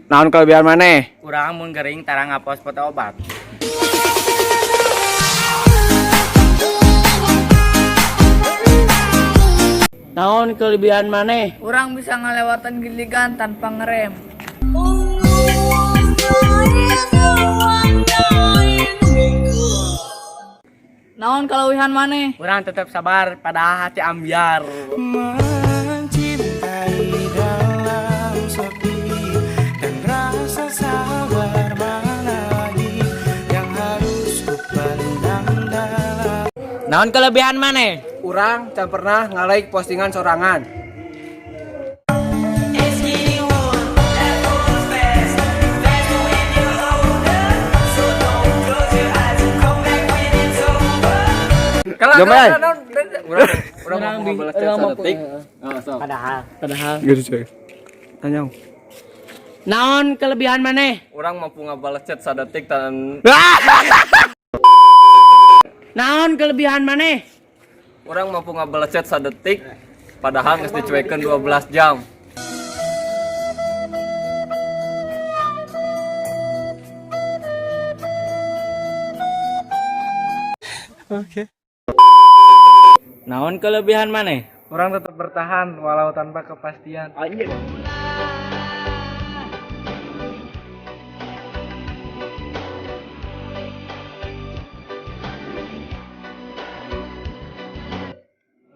Naon kelebihan maneh? Urang mun gering tara ngapost foto obat. Naon kelebihan maneh? Urang bisa ngelewatan giligan tanpa ngerem. Naon kaleuwihan maneh? Urang tetap sabar padahal hati ambyar. Mencintai dalam sepi dan rasa sabar mana lagi yang harus ku pendam dalam. Naon kelebihan maneh? Urang can pernah nge-like postingan sorangan. Jom, Urang mau balas chat sadetik. Padahal, padahal. Gitu cuy. Tanya. Naon kelebihan maneh? Urang mampu ngabalas chat sadetik dan Naon kelebihan maneh? Urang mampu ngabalas chat sadetik padahal geus dicuekeun 12 jam. Oke. Naon kelebihan maneh? Urang tetap bertahan walau tanpa kepastian.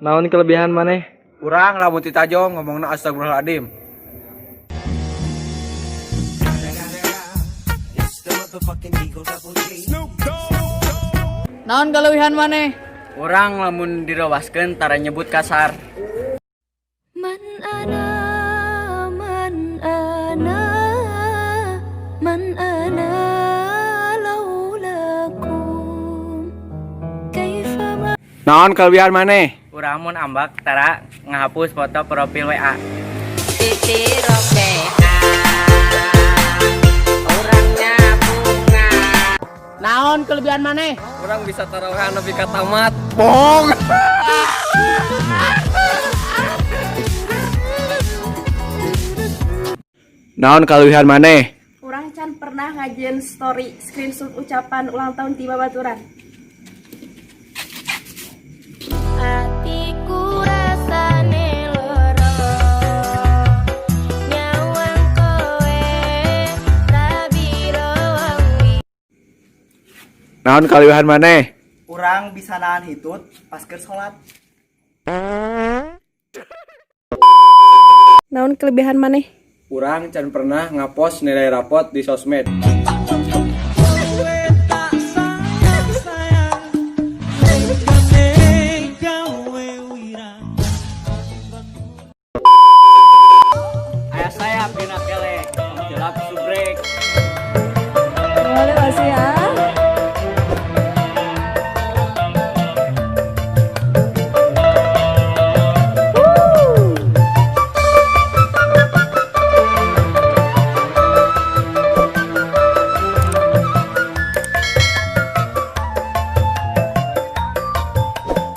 Naon kelebihan maneh? Urang lamun ditajong ngomongna astagfirullahaladzim. Naon kaleuwihan maneh? Urang lamun direwaskeun tara nyebut kasar. من أنا من أنا من أنا لولاكم كيف ما Naon kelebihan maneh? Urang mun ambak tara ngahapus foto profil WA. Naon kelebihan maneh? Urang bisa tarawih nepi ka tamat. Bohong. Naon kelebihan maneh? Urang can pernah ngajieun story screenshot ucapan ulang tahun ti babaturan. Atiku rasane loro nyawang kowe rabi wengi. Naon kelebihan maneh? Urang bisa nahan hitut pas keur sholat. Naon kelebihan maneh? Urang can pernah ngapost nilai rapot di sosmed. Aya saya pina kelek, gelap subrek. Boleh masih ya.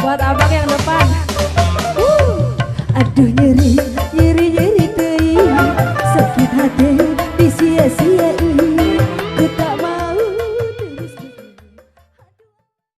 Buat abang yang depan. Aduh, nyeri, nyeri.